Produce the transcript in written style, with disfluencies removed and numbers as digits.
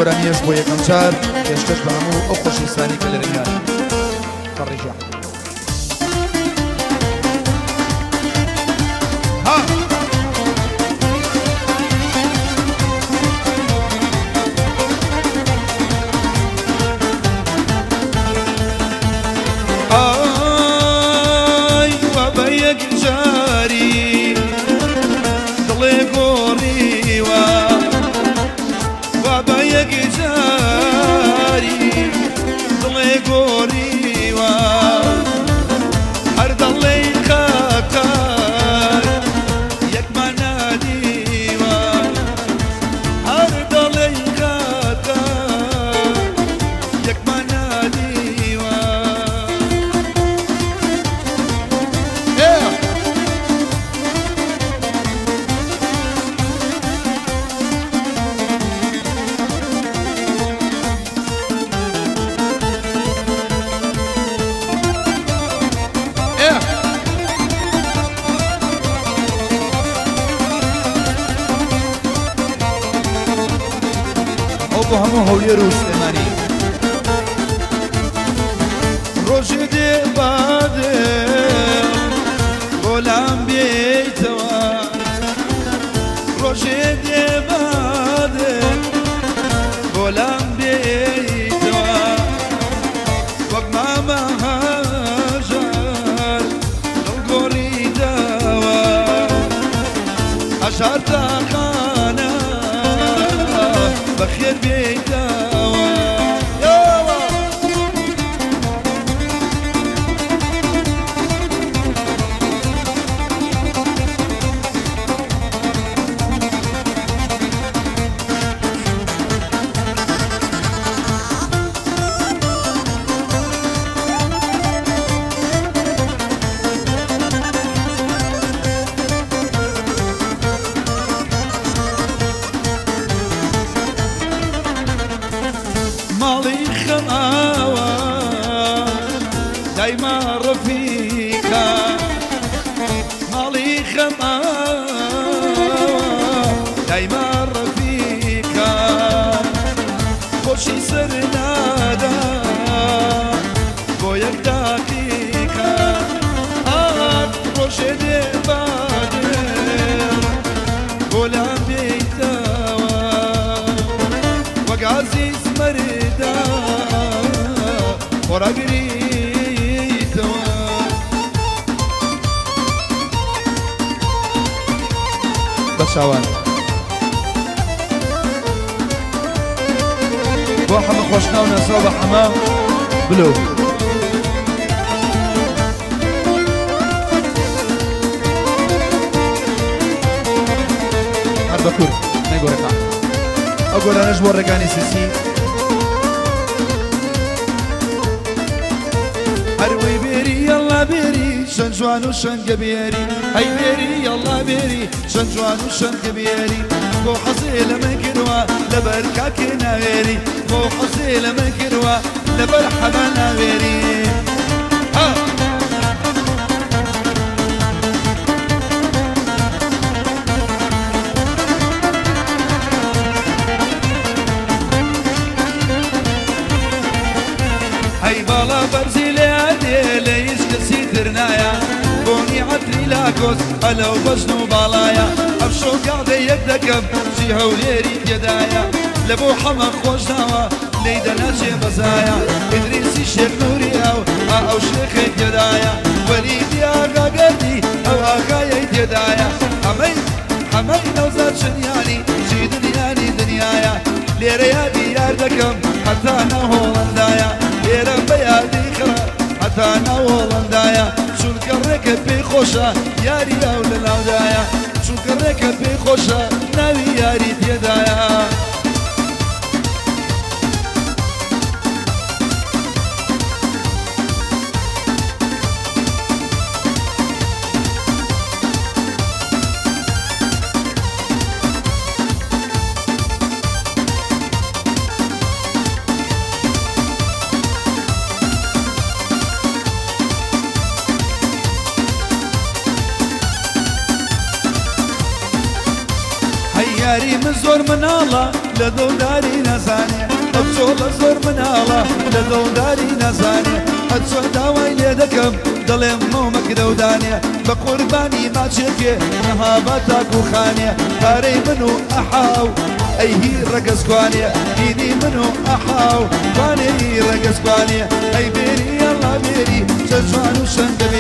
گۆرانیەش بۆ یەکەم جار پێشکەش بە هەموو ئەو خۆشەویستانی کە لە رێگان فەڕیژە. ها ئای وا بە یەکجاری دڵێ گۆڕیوە، وا بە یەکجاری دڵێ گۆڕیوە، هەر دەڵێی قەقەر یەکمان نادیوە، هەر دەڵێی قەقەر یەکمان نادیوە. ئێ ئێ ئەو بۆ هەموو هەولێر و سلێمانی. ڕۆژێ دێ بادێ بۆ لام بێیتەوە، ڕۆژێ دێ بادێ بۆ لام بێیتەوە، وەک مامە هەژار دڵ گۆڕیداوە، هەژار تاقانە بەخێر بێیتەوە. یاڵا ماڵی خەماوە دایما ڕەفیقە، ماڵی خەماوە دایما ڕەفیقە، خۆشی سەر نادا بۆ یەک دقیقە، ئاخ ڕۆژێ دێ بادێ بۆ لام بێیتەوە، وەک عەزیز مەردا خۆراگریتەوە. بە چاوان بۆ حەمە خۆشناو ناسراو بە حەمە بلۆ. هەر بە کورد نەیگۆڕێکان. ئەو گۆرانەش بۆ ڕێگانی سیسی. هەروەی بێری یەڵا بێری شەن جوان و شەنگە بێری، هەی بێری یەڵا بێری شەن جوان و شەنگە بێری، بۆ حەزێ لە من کردووە لەبەر کاکێ ناوێری، بۆ حەزێ لە من کردووە لەبەر حەمە ناوێری. ها هەی باڵا بەرزی لێ دێ لە هیچ کەسی تر نایە، بۆنی عەتری لاکۆس ئەلەو بەژن و باڵایە، ئەم شەو گاڵدە یەک دەکەم چی هەولێری تێدایە، لە بۆ حەمە خۆش ناوە لێی دەناچێ بەزایە، ئیدریسی شێخ نووری ئەو ئا ئەو شێخێک تێدایە، وەلیدی ئاغا گەردی ئەو ئاغایەی تێدایە، حەمەی حەمەی نەوزاد چنیانی چی دنیانی دنیایە، لێرە یادی یار دەکەم هەتا ناو هۆڵەندایە، لێرە بە یادی خڕە هەتا ناو هۆڵەندایە، چونکە ڕێکە پێی خۆشە یاری ئەو لە ناودایە، چونکە ڕێکە پێی خۆشە ناوی یاری تێدایە. هەی یاری من زۆر مناڵە لە دڵداری نەزانێ، ئەو چۆڵە زۆر مناڵە لە دڵداری نەزانێ. هەرچۆن داوای لێ دەکەم دەڵێم مۆمەکرەودانێ، بە قوربانی ماچێکێ نەهابە تاکوخانێ. پارەی من و ئەحاو ئەی هی ڕەگەزکوانێ، هینی من و ئەحاو کوانێ هی ڕەگەزکوانێ. ئەی بێری ئەڵا بێری چە جوان و شەنگە.